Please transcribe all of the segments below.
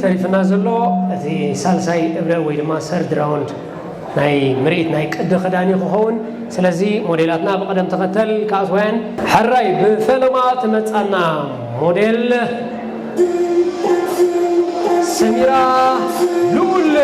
ተሪፍና ዘሎ እቲ ሳልሳይ እብረ ወይ ድማ ሰርድ ራውንድ ናይ ምርኢት ናይ ቅዲ ክዳን እዩ ክኸውን። ስለዚ ሞዴላትና ብቐደም ተኸተል ክኣትዋ እየን። ሕራይ ብፈለማ ትመጻና ሞዴል ሰሚራ ልኡል።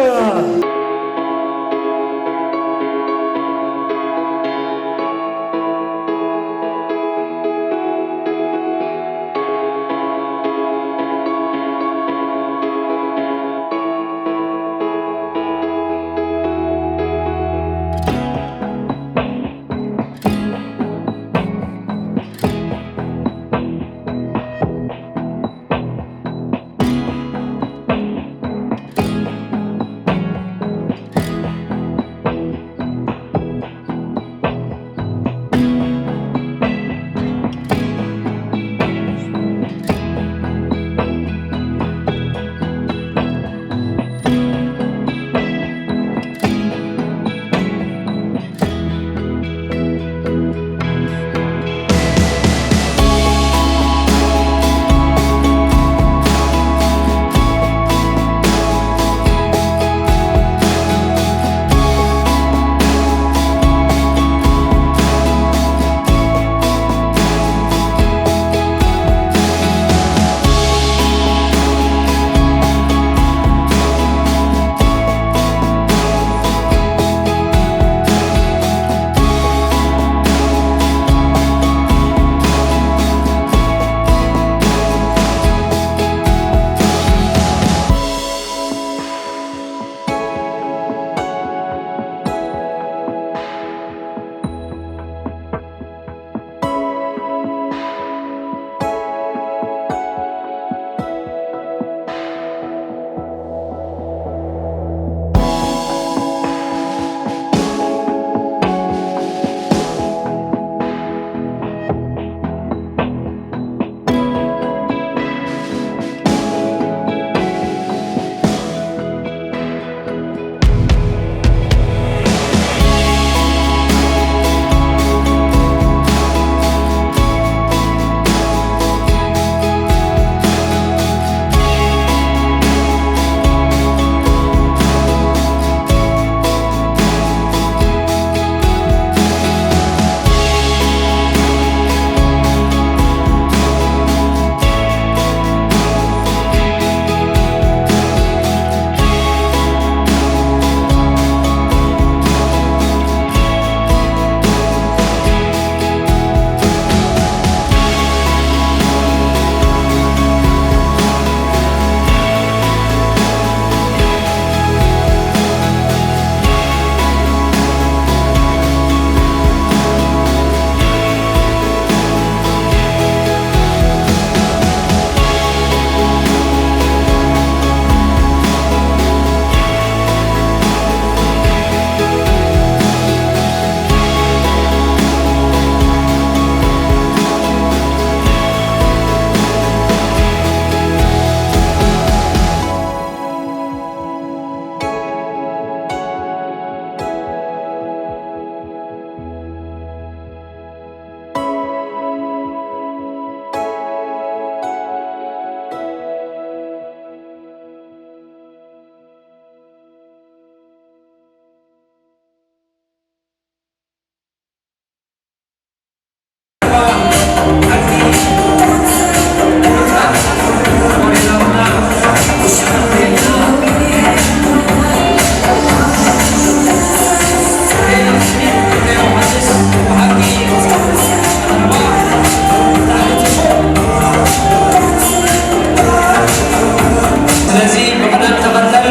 ስለዚ ብቕደም ተኸተል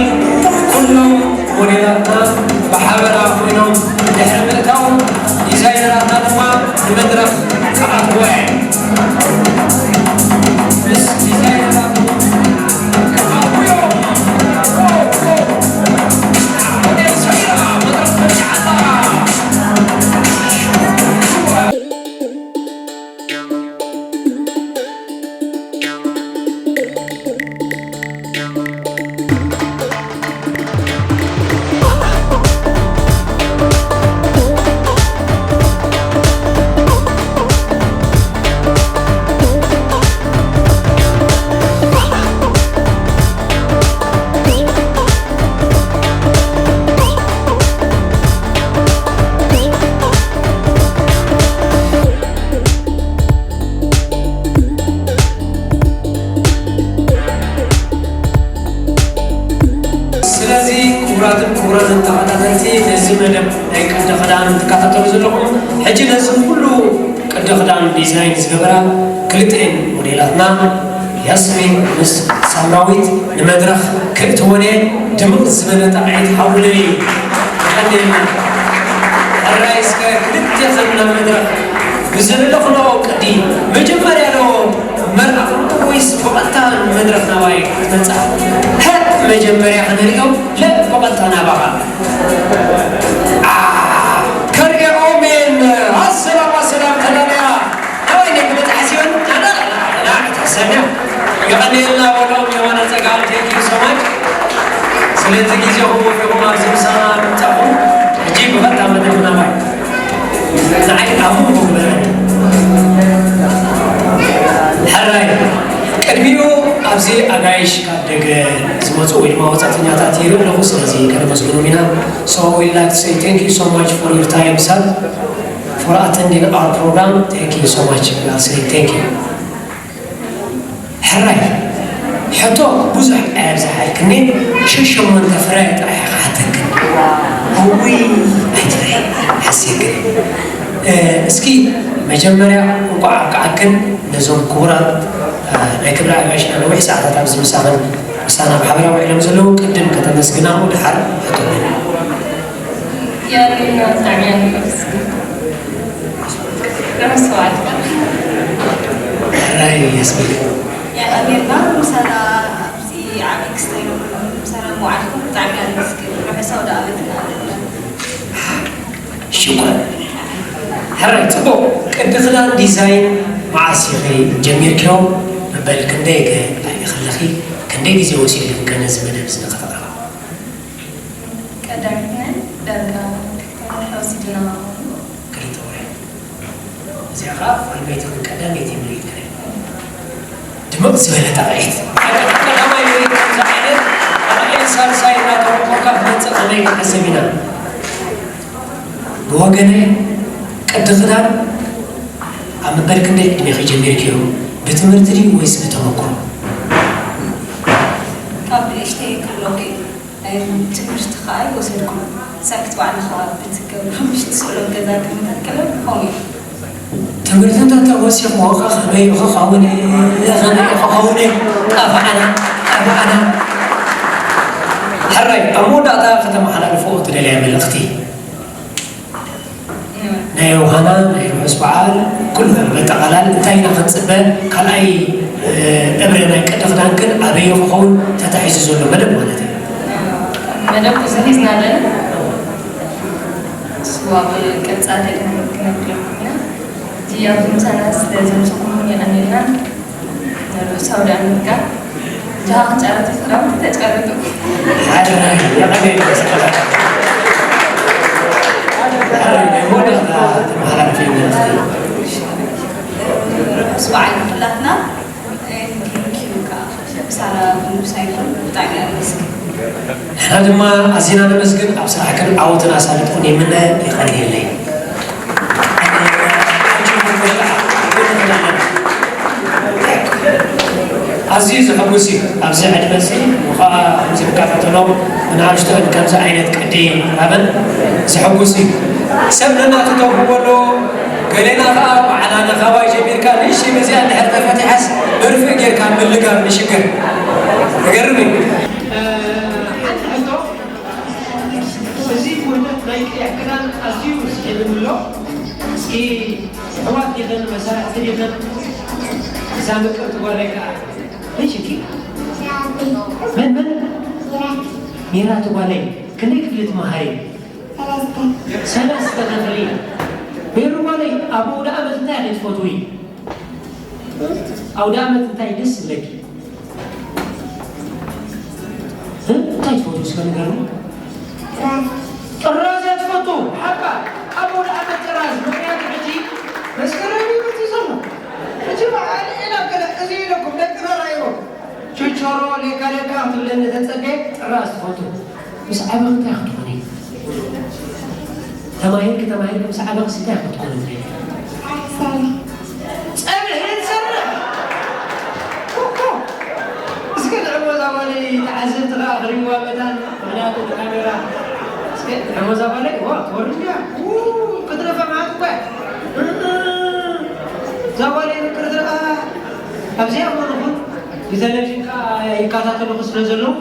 ኩሎም ሞዴላትና ብሓበራ ኮይኖም ድሕሪ ምእታው ዲዛይነራትና ድማ ንመድረኽ ክኣትዋ እየን። ምስ ዲዛይነራትና ትከታተሉ ዘለኹም። ሕጂ ነዚ ኩሉ ቅዲ ክዳን ዲዛይን ዝገበራ ክልቲኤን ሞዴላትና ያስሚን ምስ ሳምራዊት ንመድረኽ ክእትወን እየ። ድምቕ ዝበለ ጣቕዒት ሃቡለይ። የቐንየልና። ሕራይ እስከ ክልቴኽን ናብ መድረኽ ብዘለኽንኦ ቅዲ መጀመርያ ዶ መርዓ ወይስ ብቐጥታ ንመድረኽ ናባይ ክትመጻ? ሀ፣ መጀመርያ ክንሪኦ፣ ለ ብቐጥታ ናባኻ። አ፣ ከሪኦሜን፣ ኣሰላም፣ ኣሰላም፣ ተዳለያ። ናባይ ነይ ክመጻ ሓሲበን? ና፣ ና፣ ና፣ ና፣ ተሰንያ። የቐንየልና በሎም፣ የማነ ጸጋም፣ thank you so much። ስለቲ ግዜኹም ወፊኹም ኣብዚ ምሳና ምምጻእኩም፣ ሕጂ ብቐጥታ መድረኽ ናባይ። ንዓይ ኣብ መንጎ ግበረኒ። ሕራይ፣ ቅድሚኡ ኣብዚ ኣጋይሽ ካብ ደገ ዝመጹ ወይ ድማ ወጻእተኛታት ይርኢ ኣለኹ፣ ስለዚ ከነመስግኖም ኢና። So we'd like to say thank you so much for your time, sir, for attending our program. Thank you so much. We are saying thank you. ሕራይ፣ ሕቶ ብዙሕ ኣየብዝሓልክኒ፣ ሸሸሞንተ ፍረ ጥራሕ እየ ክሓተክን። እውይ፣ ኣይትበይ፣ ሓሲክን። እ፣ እስኪ መጀመርያ እንቋዕ ኣብቅዓክን ነዞም ክቡራት፣ እ፣ ናይ ክብሪ ኣጋይሽና ነዊሕ ሰዓታት ኣብዚ ምሳኽን ምሳና ብሓበራ ውዒሎም ዘለዉ ቅድም ከተመስግና እሞ ደሓር ሕቶ ኣለኒ። የቐንየልና፣ ብጣዕሚ እየ ነመስግን። ሕራይ የስሚዕ። የቐንየልና፣ ምሳና ኣብዚ ዓቢ ክስታይ ነብሎ፣ ምሳና ምውዓልኩም ብጣዕሚ እየ ነመስግን። ርሑስ ኣውደ ዓመት ይግበረልና። ሽኮር። ሕራይ፣ ጽቡቕ። ቅዲ ክዳን ዲዛይን መዓስ ኢኺ ጀሚርክዮ? መበል ክንደይ ከ ኣሊኺ ኣለኺ? ክንደይ ግዜ ወሲድልኪ ከ ነዚ መደብ እዚ ንኸተቕርባ? ቀዳሚት ናይ ዳርጋ ክልተ ወርሒ ወሲድና ማለት እዩ። ክልተ ወርሒ። እዚኣ ኸዓ ፋልመይቲ ቀዳመይቲ ምርኢት ከ? ድምቕ ዝበለ ጣቕዒት። ቀዳማይ ምርኢት ከምዚ ዓይነት ራእይ ሳልሳይ እናተረኸብካ ክትመጽእ ከመይ ንሕሰብ ኢና። ብወገነይ ቅዲ ክዳን ኣብ መበል ክንደይ ዕድሜኺ ጀሚርክዮ? ብትምህርቲ ድዩ ወይስ ብተመኩሮ? ካብ ንእሽተይ ከለኹ እዩ። ናይ ትምህርቲ ከዓ ኣይወሰድኩን። ሳክት ባዕልኻ ብትገብሮ ምሽ ትስእሎም ገዛ ግምታት ከሎ ከምኡ እዩ። ትምህርቲ እንተተወሲኽዎ ከ ከመይ ክኸውን እየ? ከመይ ክኸውን እየ? ጠፋዕና፣ ጠፋዕና። ሕራይ፣ ኣብ መወዳእታ ከተመሓላልፍኦ ትደልያ መልእኽቲ? ናይ ዮሃና ናይ ርሑስ በዓል ኩሉ በጠቓላል እንታይ ኢና ክንጽበ? ካልኣይ፣ እ፣ እብረ ናይ ቅዲ ክዳንክን ኣበይ ክኸውን ተታሒዙ ዘሎ መደብ ማለት እዩ? መደብ ብዙሕ ሒዝና ኣለና። እሱ ኣብ ቀጻሊ ክንነግረኩም ኢና። ሕጂ ኣብዚ ምሳና ስለ ዘምሰኹም የቐንየልና። ንርሑስ ኣውደ ዓመት ከኣ። ጃኻ ክጫረቱ ክዳውንቲ ተጫረቱ። ሓደ ናይ የቐንየልና ሰላም። ሓደ ናይ መወዳእታ ተመሓላልፊ መልእኽቲ። ርሑስ በዓል ንኹላትና። Thank you ከኣ ምሳና ክንጉሳ ይኹን። ብጣዕሚ እየ ኣመስግን። ንሕና ድማ ኣዚና ነመስግን። ኣብ ስራሕክን ዓወትን ኣሳልጥኩን ይምነ። የቐንየለይ። ኣዝዩ ዘሐጉስ እዩ። ኣብዚ ዕድመ እዚ፣ ወኸዓ ከምዚ ክከታተሎ፣ ብንኣሽቱን ከምዚ ዓይነት ቅዲ ምርካበን ዘሐጉስ እዩ። ሰብ ነናቱ ተውህቦ ኣለዎ። ገሌና ኸዓ በዓል ኣነ ካባይ ጀሚርካ ንእሽተይ በዚኣ እንድሕር ተፈቲሓስ መርፍእ ጌርካ ምልጋብ ንሽግር። ይገርም እዩ። ሓንቲ ሕቶ፣ እዚ ውህደት ናይ ቀይሕ ክዳን ኣዝዩ ስሒብኒ ኣሎ። እስኪ ኣሕዋት ዲኽን መሳርሕቲ ዲኽን እዛ ምቅርቲ ጓለይ ከኣ ንሽኪ። መን መን? ሚራት ጓለይ፣ ክንደይ ክፍሊ ትመሃሪ? ሰለስተ። ሰለስተ ክፍሊ። ሜሩ ጓለይ፣ ኣብ ኣውደ ዓመት እንታይ ኢኺ ትፈትዊ? ኣውደ ዓመት እንታይ ደስ ዝብለኪ? እ? እንታይ ትፈትዊ እስከ ንገርኒ? ጥራዝ። ጥራዝ እያ ትፈቱ? ሓባ፣ ኣብ ኣውደ ዓመት ጥራዝ። ምኽንያቱ ሕጂ መስከረም እዩ መፂኡ ዘሎ። ሕጂ በዓል ዒላ ገለ እዚ ኢለኩም ደቂ ተራእይዎ። ችቾሮ ሌካ ሌካ ክትብለኒ ተጸብየ ጥራዝ ትፈቱ። ምስ ዓበኺ እንታይ ክትኾኒ? ተማሂርኪ ተማሂርኪ ምስ ዓበኺ እንታይ ክትኮኒ ትደልዪ? ጸብሒ ትሰርሕ። ኩኩ። እስከ ንዕቦ እዛ ጓለይ ተዓዘብቲ ከኣ ክርእይዋ መታን፣ ምኽንያቱ ብካሜራ። እስከ ንዕቦ እዛ ጓለይ፣ ዋ፣ ትወርድ ድያ? ው፣ ኣብዚኣ እሞ ንኹን ብቴሌቪዥን ከኣ ይከታተሉኹ ስለ ዘለዉ፣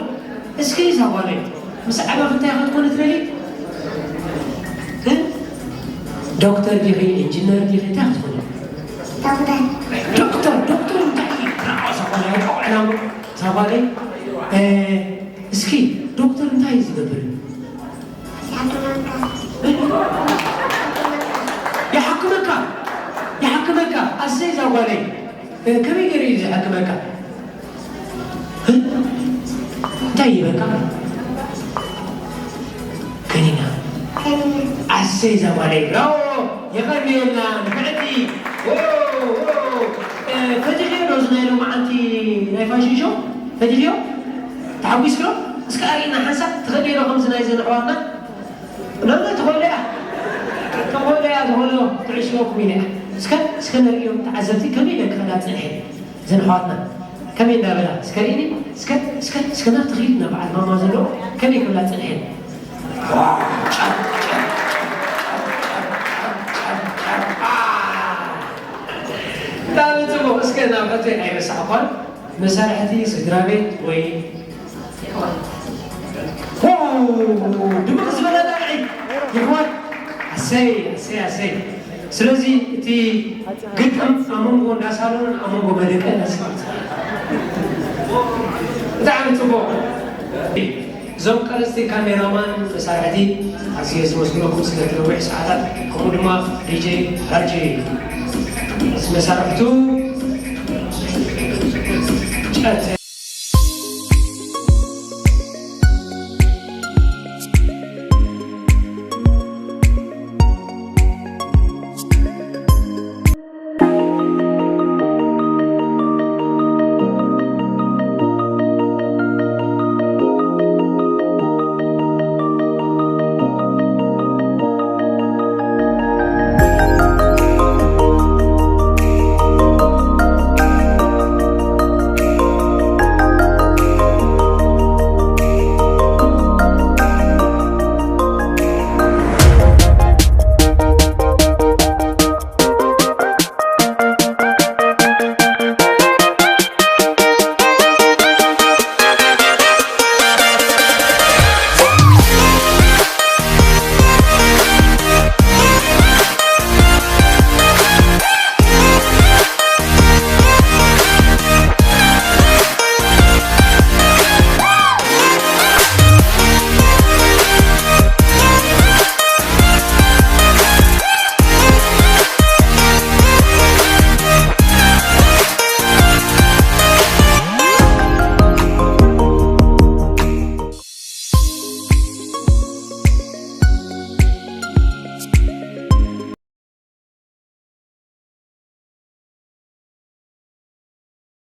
እስኪ እዛ ጓለይ ምስ ዓበኺ እንታይ ክትኮኒ ትደልዪ? እ? ዶክተር ዲኺ፣ ኢንጂነር ዲኺ፣ እንታይ ክትኮኒ? ዶክተር። ዶክተር፣ ዶክተር እንታይ እዩ? ብራቮ፣ እዛ ጓለይ ኣይጠቕዕና እሞ፣ እዛ ጓለይ፣ እ፣ እስኪ ዶክተር እንታይ እዩ ዝገብር? ይሓክመካ። ይሓክመካ። ኣሰይ እዛ ጓለይ። እ፣ ከመይ ገይሩ እዩ ዝሓክመካ? እ? እንታይ ይበካ? ከኒና። ኣሰይ እዛ ጓለይ። ብራቮ! የቐንየልና ንፍዕቲ። ዎ፣ ዎ። እ፣ ፈቲኽዮ ዶ እዚ ናይ ሎማዓንቲ ናይ ፋሽን ሾው? ፈቲኽዮ? ተሓጒስክሎ? እስከ ኣርእና ሓንሳብ። ትኽእልዮ ዶ ከምዚ ናይዘን ኣሕዋትና? ኖ፣ ኖ፣ ትኽእሎ እያ። ትኽእሎ እያ፣ ትኽእሎ። ትዕሽወኩም ኢለ እያ። እስከ፣ እስከ ነርእዮም ተዓዘብቲ ከመይ ኢለ ክኽእላ ጽንሐ እዘን ኣሕዋትና። ከመይ እንዳበላ? እስከ ርእኒ፣ እስከ፣ እስከ፣ እስከ ናብቲ ኺድና በዓል ማማ ዘለዎ ከመይ ክብላ ጽንሐ። ዋው፣ ጫፍ፣ ጫፍ፣ ጫፍ፣ ጫፍ፣ ጫፍ፣ ጫፍ። አ! ብጣዕሚ ጽቡቕ። እስከ ናብ ሕቶይ ኣይረሳዕኳን። መሳርሕቲ ስድራ ቤት ወይ ዋው! ድምቕ ዝበለ ጣቕዒት ይሕዋት። ኣሰይ፣ ኣሰይ፣ ኣሰይ። ስለዚ እቲ ግጥም ኣብ መንጎ እንዳ ሳሎንን ኣብ መንጎ መደቀን ኣስፋልት። ብጣዕሚ ጽቡቕ። እዞም ቀረጽቲ ካሜራማን መሳርሕቲ ኣዝየ ዘመስግነኩም ስለቲ ነዊሕ ሰዓታት፣ ከምኡ ድማ ዲጄ ራጂ መሳርሕቱ ጨት